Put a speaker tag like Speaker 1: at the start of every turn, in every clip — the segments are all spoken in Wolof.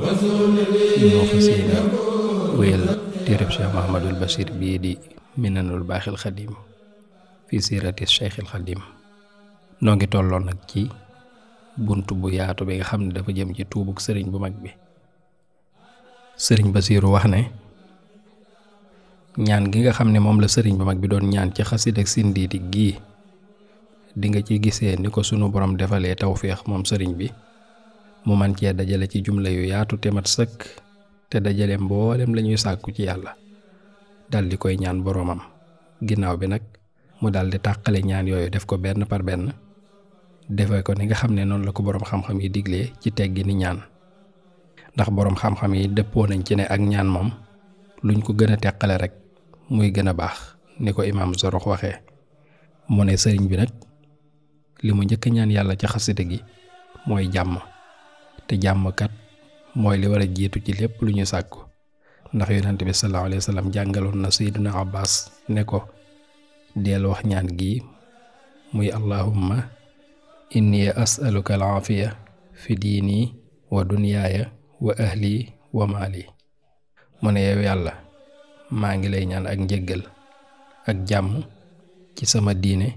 Speaker 1: ñoo fas yéene wéyal téereb Cheikh Mouhamadul Bachir bii di Minanul Baaxil Xadim fi siirati Cheikhil Xadim. noo ngi tolloon nag ci bunt bu yaatu bi nga xam ne dafa jëm ci tuubug sëriñ bu mag bi. sëriñ Basiiru wax ne ñaan gi nga xam ne moom la sëriñ bu mag bi doon ñaan ci xasida ak sindiiti gii di nga ci gisee ni ko sunu borom defalee tawféex moom sëriñ bi mu man cee dajale ci jumla yu yaatu te mat sëkk te dajale mboolem lañuy sàkku ci yàlla dal di koy ñaan boroomam. ginnaaw bi nag mu dal di tàqale ñaan yooyu def ko benn par benn defe ko ni nga xam ne noonu la ko boroom xam-xam yi diglee ci teggi ni ñaan, ndax boroom xam-xam yi dëppoo nañ ci ne ak ñaan moom luñ ko gën a teqale rek muy gën a baax, ni ko imaam Zorox waxee. mu ne sëriñ bi nag li mu njëkk ñaan yàlla ci xasida gi mooy jàmm, te jàmm kat mooy li war a jiitu ci lépp lu ñu sàkku, ndax yonent bi sallallahu alayhi wa sallam jàngaloon na Sayyiduna Abbas ne ko deel wax ñaan gi muy allahumma inni as'aluka al-aafiya fi diini wa dunyaaya wa ahli wa maali. mu ne yow yàlla maa ngi lay ñaan ak njëggal ak jàmm ci sama diine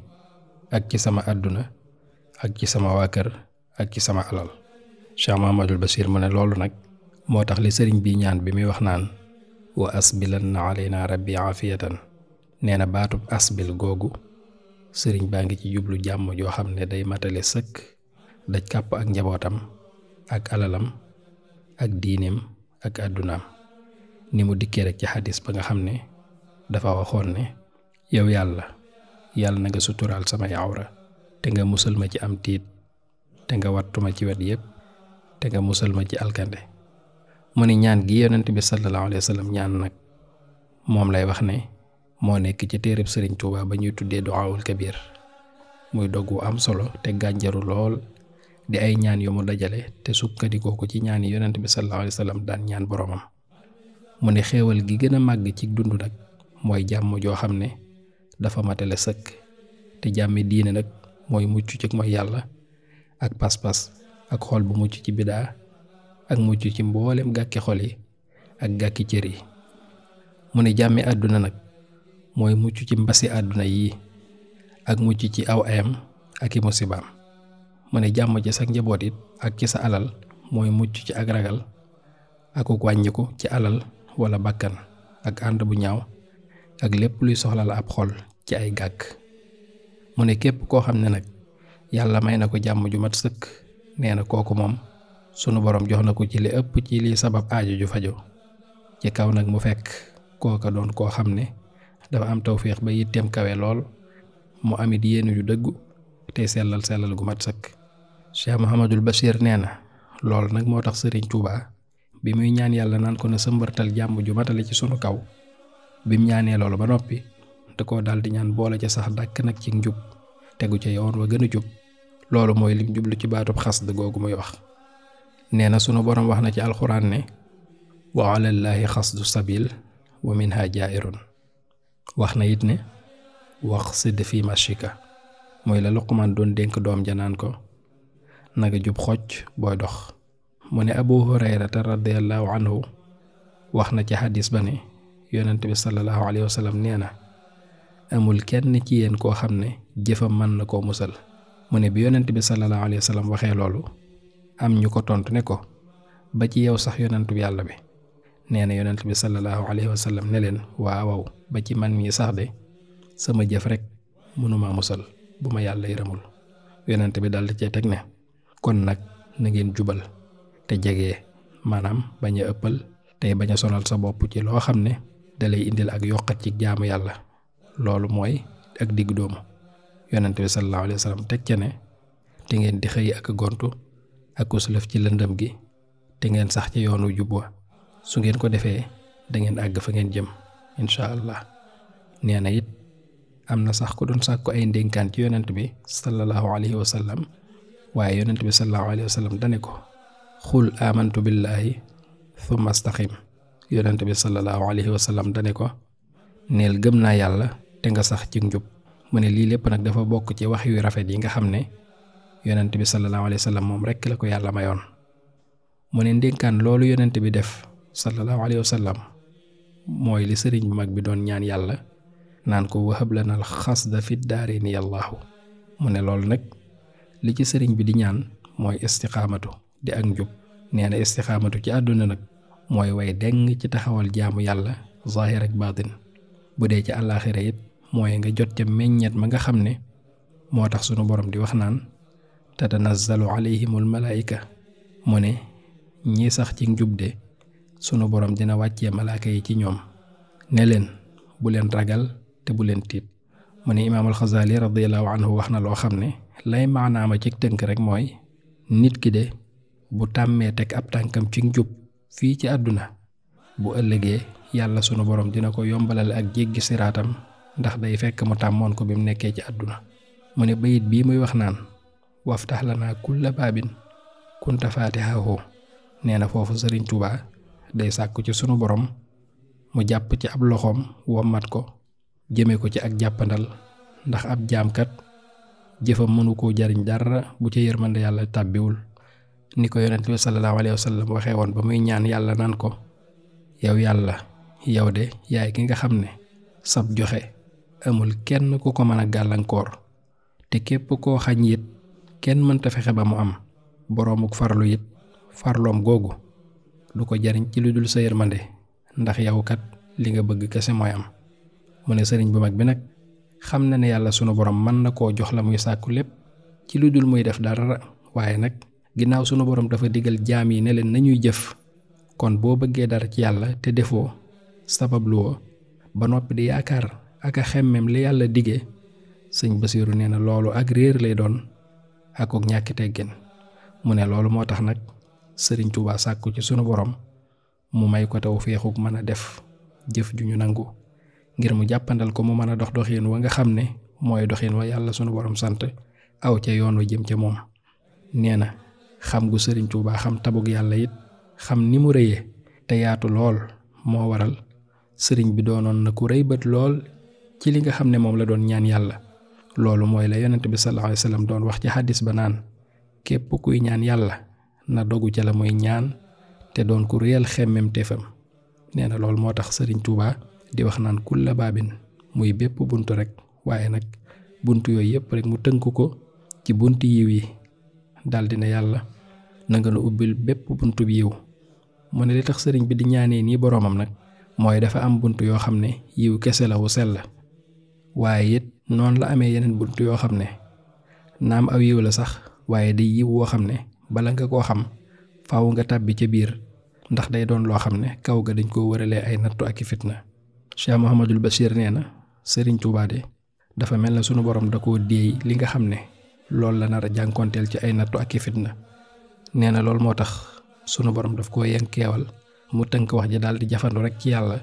Speaker 1: ak ci sama àdduna ak ci sama waa kër ak ci sama alal. Cheikh Mouhamadul Bachir mu ne loolu nag moo tax li sëriñ bi ñaan bi muy wax naan wa asbilanna alayna rabbi aafiyatan, nee na baatub asbil googu sëriñ baa ngi ci jublu jàmm joo xam ne day matale sëkk daj kàpp ak njabootam ak alalam ak diineem ak àddunaam, ni mu dikkee rek ci xadis ba nga xam ne dafa waxoon ne yow yàlla na nga suturaal samay awra te nga musal ma ci am tiit te nga wattuma ci wet yépp te nga musal ma ci alkande. mu ni ñaan gi yonent bi sallallahu alayhi wa sallam ñaan nag moom lay wax ne moo nekk ci téereb sëriñ Tuuba ba ñuy tuddee duwaawul kabir, muy dogg wu am solo te gànjaru lool di ay ñaan yu mu dajale te sukkandikoo ko ci ñaan yi yonent bi sallallahu alayhi wa sallam daan ñaan boroomam. mu ne xéewal gi gën a màgg ci dund nag mooy jàmm joo xam ne dafa matale sëkk, te jàmmi diine nag mooy mucc ci mooy yàlla ak pas-pas ak xol bu mucc ci bidaa ak mucc ci mboolem gàkki xol yi ak gàkki cër yi. mu ne jàmmi àdduna nag mooy mucc ci mbasi àdduna yi ak mucc ci aw ayam ak i musibaam. mu ne jàmm ci sa njaboot it ak ci sa alal mooy mucc ci ak ragal akuk wàññiku ci alal wala bakkan ak ànd bu ñaaw ak lépp luy soxla la ab xol ci ay gàkk. mu ne képp koo xam ne nag yàlla may na ko jàmm ju mat sëkk, nee na kooku moom sunu borom jox na ko ci li ëpp ci liy sabab aajo ju fajo, ci kaw nag mu fekk kooka doon koo xam ne dafa am tawféex ba yitteem kawe lool, mu amit yéene yu dëggu tey sellal gu mat sëkk. Cheikh Mouhamadul Bachir nee na loolu nag moo tax sëriñ Tuuba bi muy ñaan yàlla naan ko na sëmbartal jàmm ju matale ci sunu kaw, bim ñaanee loolu ba noppi da koo daal di ñaan boole ca sax dàkk nag ci njub tegu ca yoon wa gën a jub. loolu mooy lim jublu ci baatub xasd googu muy wax. nee na sunu borom wax na ci alxuraan ne wa alallaahi xasdu sabil wa minha jaairun. wax na it ne wax sidd fi mashika, mooy la Luqmaan doon dénk doom ja naan ko naga jub xocc booy dox. mu ne Abu Hurayrata radiyallahu anhu wax na ci xadis ba ne yonent bi sallallahu alayhi wa sallam nee na amul kenn ci yéen koo xam ne jëfam mën na koo musal. mu ne bi yonent bi sallallahu alayhi wa sallam waxee loolu am ñu ko tontu ne ko ba ci yow sax yonentu yàlla bi. nee na yonent bi sallallahu alayhi wa sallam ne leen waaw ba ci man mii sax de sama jëf rek mënuma musal bu ma yàlla yërëmul. yonent bi daldi cee teg ne kon nag na ngeen jubal te jege, maanaam bañ a ëppal tey bañ a sonal sa bopp ci loo xam ne dalay indil ak yokkat ci jaamu yàlla, loolu mooy ak digg doomu. yonent bi sallallahu alayhi wa sallam teg ca ne te ngeen di xëy ak gontu ak uslëf ci lëndëm gi te ngeen sax ci yoonu jub wa, su ngeen ko defee da ngeen àgg fa ngeen jëm incha allah. nee na it am na sax ku doon sàkku ay ndénkaan ci yonent bi sallallahu alayhi wa sallam, waaye yonent bi sallallahu alayhi wa sallam dane ko xul amantu billahi thumma astaqim. yonent bi sallallahu alayhi wa sallam dane ko neel gëm naa yàlla te nga sax ci njub. mu ne lii lépp nag dafa bokk ci wax yu rafet yi nga xam ne yonent bi sallallahu alayhi wa sallam moom rekk la ko yàlla mayoon. mu ne ndénkaan loolu yonent bi def sallallahu alayhi wa sallam mooy li sëriñ bu mag bi doon ñaan yàlla naan ko wahab lana al xasda fi daarayni yallaahu mu ne loolu nag li ci sëriñ bi di ñaan mooy istiqaamatu di ak njub. nee na istiqaamatu ci àdduna nag mooy way deng ci taxawal jaamu yàlla zaahir ak baatin. bu dee ci àllaaxira it mooy nga jot ca meññeet ma nga xam ne moo tax sunu borom di wax naan tatanazzalu alayhimul malaayika mu ne ñi sax ci njub de sunu borom dina wàccee malaaka yi ci ñoom ne leen bu leen ragal te bu leen tiit. mu ne imaam al-Xasaali radiyallahu anhu wax na loo xam ne lay maanaama ci tënk rek mooy nit ki de bu tàmmee teg ab tànkam ci njub fii ci àdduna bu ëllëgee yàlla sunu borom dina ko yombalal ak jéggi siraatam ndax day fekk mu tàmmoon ko bi mu nekkee ci àdduna. mu ne bayit bii muy wax naan waftax lanaa kulla baabin kunta faatihahu nee na foofu Sëriñ Tuubaa day sàkku ci sunu borom mu jàpp ci ab loxoom wommat ko jëme ko ci ak jàppandal ndax ab jaamkat jëfam mënu koo jariñ dara bu ci yërmande yàlla tàbbiwul. ni ko yonent bi sallallahu alayhi wa sallam waxee woon ba muy ñaan yàlla naan ko yow yàlla yow de yaay ki nga xam ne sab joxe amul kenn ku ko mën a gàllankoor te képp koo xañ it kenn mënta fexe ba mu am boroomuk farlu it farloom googu du ko jariñ ci lu dul sa yërmande ndax yow kat li nga bëgg kese mooy am. mu ne sëriñ bu mag bi nag xam na ne yàlla sunu borom mën na koo jox la muy sàkku lépp ci lu dul muy def dara waaye nag ginnaaw sunu borom dafa digal jaam yi ne leen nañuy jëf kon boo bëggee dara ci yàlla te defoo sababluwoo ba noppi di yaakaar ak a xemmem li yàlla dige sëñ Basiiru nee na loolu ak réer lay doon ak ñàkki teggin. mu ne loolu moo tax nag sëriñ Tuubaa sàkku ci sunu borom mu may ko taw feexuk mën a def jëf ju ñu nangu ngir mu jàppandal ko mu mën a dox doxiin wa nga xam ne mooy doxiin wa yàlla sunu borom sant aw ca yoon wa jëm ca moom. nee na xam gu sëriñ Tuubaa xam tabug yàlla it xam ni mu rëyee te yaatu lool moo waral sëriñ bi doonoon na ku rëy bët lool ci li nga xam ne moom la doon ñaan yàlla. loolu mooy la yonent bi sallallahu alayhi wa sallam doon wax ci xaddis ba naan képp kuy ñaan yàlla na dogu ca la muy ñaan te doon ku réyal xemmem teefam. nee na loolu moo tax sëriñ Tuubaa di wax naan kulla baabin muy bépp buntu rek waaye nag buntu yooyu yëpp rek mu tënk ko ci buntu yiw yi daldi ne yàlla na nga nu ubbil bépp buntu bi yiw. mu ne li tax sëriñ bi di ñaanee nii boroomam nag mooy dafa am buntu yoo xam ne yiw kese la wu sell waaye it noonu la amee yeneen buntu yoo xam ne naam aw yiw la sax waaye day yiw woo xam ne bala nga koo xam faaw nga tàbbi ca biir ndax day doon loo xam ne kaw ga dañ koo wëralee ay nattu ak i fitna. Cheikh Mouhamadul Bachir nee na sëriñ Tuubaa de dafa mel na sunu borom da koo déey li nga xam ne loolu la nar a jànkonteel ci ay nattu ak i fitna. nee na loolu moo tax sunu borom daf koo yenkeewal mu tënk wax ji daal di jafandu rek ci yàlla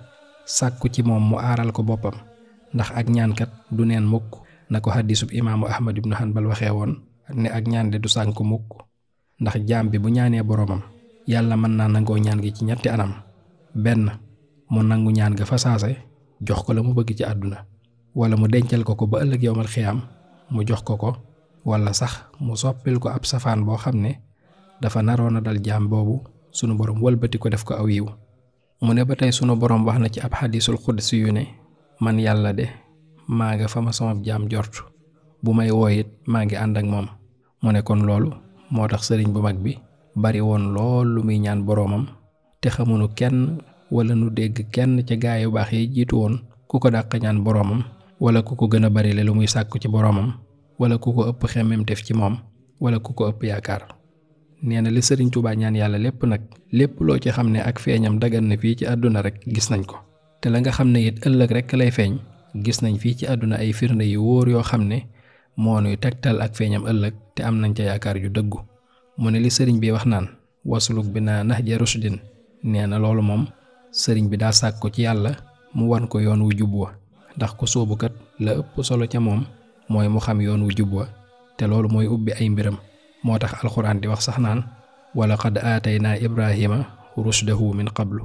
Speaker 1: sàkku ci moom mu aaral ko boppam ndax ak ñaankat du neen mukk na ko xaddisub imaamu Ahmad ibnu Hanbal waxee woon ne ak ñaan de du sànk mukk ndax jaam bi bu ñaanee boroomam yàlla mën naa nangoo ñaan gi ci ñetti anam. benn mu nangu ñaan ga fa saase jox ko la mu bëgg ci àdduna wala mu dencal ko ba ëllëg yowmal xiyaam mu jox ko wala sax mu soppil ko ab safaan boo xam ne dafa naroon a dal jaam boobu sunu borom wëlbati ko def ko aw yiw. mu ne ba tey sunu borom wax na ci ab xadiisul xudsi yu ne man yàlla de maa nga fa ma sama jaam jort bu may woo it maa ngi ànd ak moom. mu ne kon loolu moo tax sëriñ bu mag bi bari woon lool lu muy ñaan boroomam te xamunu kenn wala nu dégg kenn ca gaay yu baax yi jiitu woon ku ko dàq ñaan boroomam wala ku ko gën a bari le lu muy sàkku ci boroomam wala ku ko ëpp xemmem def ci moom wala ku ko ëpp yaakaar. nee na li sëriñ Tuubaa ñaan yàlla lépp nag lépp loo ci xam ne ak feeñam dagan na fii ci àdduna rek gis nañ ko te la nga xam ne it ëllëg rek lay feeñ gis nañ fii ci àdduna ay firnde yu wóor yoo xam ne moo nuy tegtal ak feeñam ëllëg te am nañ ca yaakaar yu dëggu. mu ne li sëriñ bi wax naan wasuluk bi naa nahja rushdin nee na loolu moom sëriñ bi daa sàkk ko ci yàlla mu wan ko yoon wu jub wa ndax ko sóobukat la ëpp solo ca moom mooy mu xam yoon wu jub wa te loolu mooy ubbi ay mbiram. moo tax alxuraan di wax sax naan wala qad aataynaa ibrahima rushdahu min qablu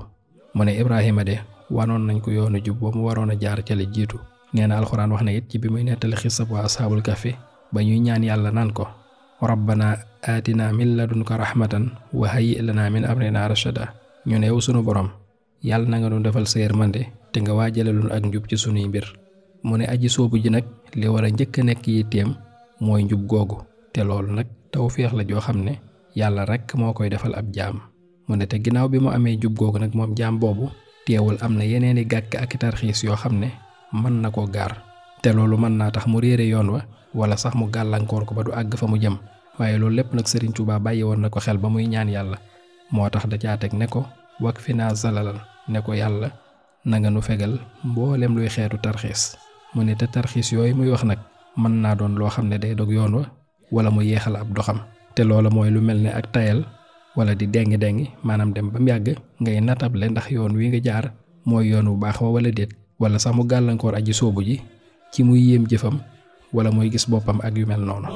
Speaker 1: mu ne ibrahima de wanoon nañ ko yoonu jub ba mu waroon a jaar ca la jiitu. nee na alxuraan wax na it ci bi muy nettali xisab waa ashaabul kahfi ba ñuy ñaan yàlla naan ko rabbana aatina min ladunka rahmatan wa hayyi lana min amrina rashada. ñu ne yow sunu borom yàlla na nga nu defal sa yërmande te nga waajalaloon ak njub ci sunuy mbir. mu ne aji soobu ji nag li war a njëkk a nekk yitteem mooy njub googu, te loolu nag tawféex la joo xam ne yàlla rekk moo koy defal ab jaam. mu ne te ginnaaw bi mu amee njub googu nag moom jaam boobu teewul am na yeneeni gàkk ak tarxiis yoo xam ne mën na koo gaar, te loolu mën naa tax mu réere yoon wa wala sax mu gàllankoor ko ba du àgg fa mu jëm. waaye loolu lépp nag Sëriñ Tuubaa bàyyi woon na ko xel ba muy ñaan yàlla, moo tax da caa teg ne ko wak fi naa zalalal, ne ko yàlla na nga nu fegal mboolem luy xeetu tarxiis. mu ne te tarxiis yooyu muy wax nag mën naa doon loo xam ne day dog yoon wa wala mu yeexal ab doxam, te loola mooy lu mel ne ak tayal wala di dengi maanaam dem ba mu yàgg ngay natable ndax yoon wi nga jaar mooy yoon wu baax wa wala déet, wala sax mu gàllankoor aji soobu ji ci muy yéem jëfam wala muy gis boppam ak yu mel noonu.